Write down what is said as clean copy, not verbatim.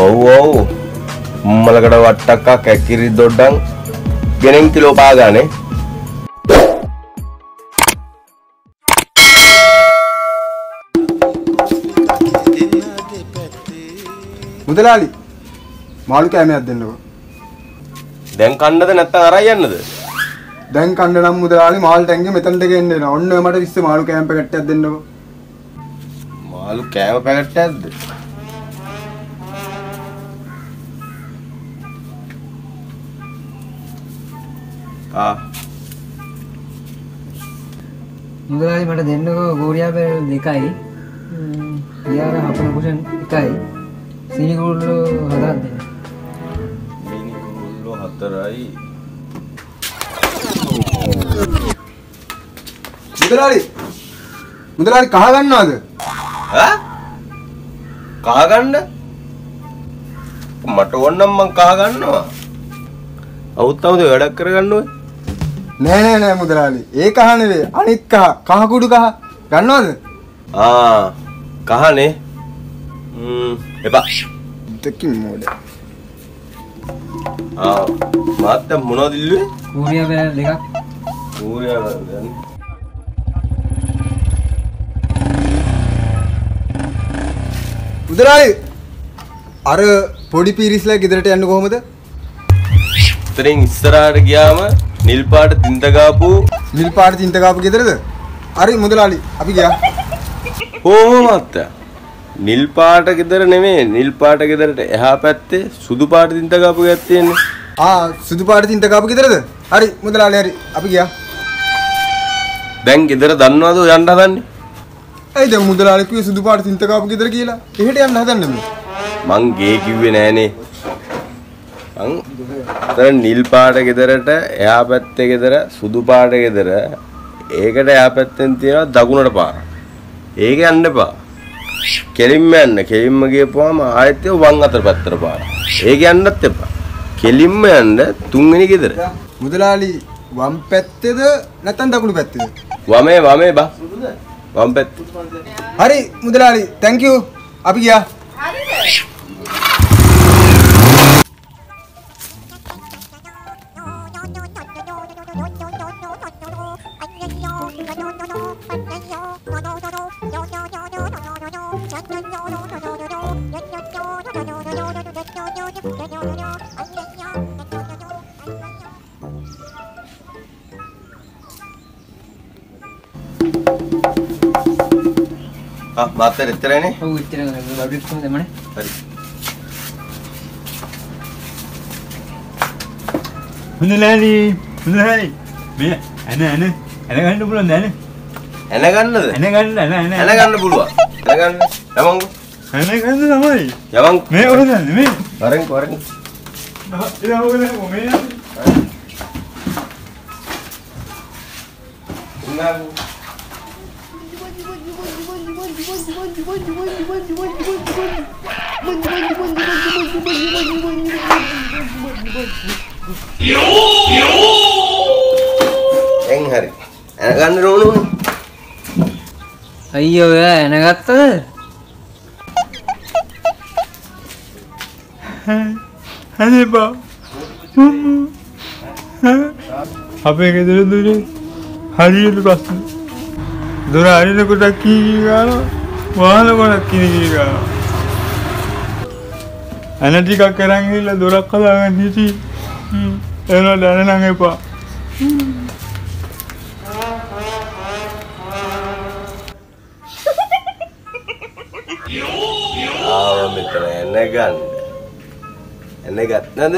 ඔව් ඔව්. උම්මලකඩ වට්ටක්කා කැකිරි දොඩම් ගෙනෙන් කිලෝ පා ගානේ. මුදලාලි මාළු කෑමයක් දෙන්නකෝ. දැන් කන්නද නැත්නම් අරයි යන්නද? දැන් කන්න නම් මුදලාලි මාළු ටැංකිය මෙතනට ගෙන්න වෙනවා. ඔන්න ඔය මට 20 මාළු කෑම පැකට් එකක් දෙන්නකෝ. මාළු කෑම පැකට් එකක්ද? ආ මුදලාලි මට දෙන්නකෝ ගෝරියා බැරල් 2යි පියාර හපන කුෂන් 1යි සීනි කුරුල්ලෝ 4ක් දෙන්න. සීනි කුරුල්ලෝ 4යි. මුදලාලි මුදලාලි කහ ගන්නවද? ඈ කහ ගන්න? මට ඕන නම් මං කහ ගන්නවා. අවුත් අවුද වැඩක් කරගන්න ඕනේ. නෑ නෑ නෑ මුදලාලි ඒ කහ නෙවෙයි අනිත් කහ කහ කුඩු කහ ගන්නවද? ආ කහනේ. එපා. දෙකින් මොඩ. ආ මාත් දැන් මොනවද ඉල්ලුවේ? කූරියා බැලල් දෙකක්. කූරියා බැලල් දැන්. මුදලාලි අර පොඩි පීරිස්ලා ගෙදරට යන්න කොහොමද? ඉතින් ඉස්සරහට ගියාම නිල් පාට තින්ත ගාපු නිල් පාට තින්ත ගාපු ගෙදරද? හරි මුදලාලි අපි ගියා. කොහොම මත්තයා? නිල් පාට ගෙදර නෙමෙයි නිල් පාට ගෙදරට එහා පැත්තේ සුදු පාට තින්ත ගාපු ගෙයක් තියෙන්නේ. ආ සුදු පාට තින්ත ගාපු ගෙදරද? හරි මුදලාලි හරි අපි ගියා. දැන් ගෙදර දන්නවද ඔය යන්න හදන්නේ? ඇයි දැන් මුදලාලි කිව්වේ සුදු පාට තින්ත ගාපු ගෙදර කියලා? එහෙට යන්න හදන්නේ මේ. මං ගේ කිව්වේ නෑනේ. මං අර නිල් පාට ගෙදරට එහා පැත්තේ ගෙදර සුදු පාට ගෙදර ඒකට එහා පැත්තෙන් තියෙනවා දකුණට පාර. ඒක යන්න එපා. කෙලින්ම යන්න. කෙලින්ම ගියපුවාම ආයෙත් වම් අතට පැත්තට පාර. ඒක යන්නත් එපා. කෙලින්ම යන්න තුන්වෙනි ගෙදර. මුදලාලි වම් පැත්තේද නැත්නම් දකුණු පැත්තේද? වමේ වමේ බා. වම් පැත්ත. හරි මුදලාලි thank you. අපි ගියා. හරිද? ආ මාතර එතරනේ. ඔව් එතරනේ. බඩු ටික කොහොමද මනේ? හරි. මුදලාලි මුදලාලි මේ ඇන ඇන ඇන ගන්න පුළුවන්ද ඇන? ඇන ගන්නද? ඇන ගන්න ඇන ඇන ඇන ගන්න පුළුවන්. ඇන ගන්න. යමන්කෝ. ඇන ගන්න තමයි. යමන්. මේ ඔහොම නෙමෙයි. වරෙන් වරෙන්. ඉතින් ඔහොම මේ ඉන්නාකෝ. දැන් හරි. ඇන ගන්න ඕන උනේ. අයියෝ ඔයා ඇන ගත්තද? අනේ බා. අපේ ගෙදර දොරේ හරියට ප්‍රශ්න. දොර අරිනකොට කී කී ගානවා වහනකොට කී කී ගානවා. ඇන ටිකක් අරන් ගිහලා දොරක් හදාගන්න හිටියේ. එනවා දැන නම් එපා. ආව මෙතන ඇන ගන්න. ඇන ගත්තද?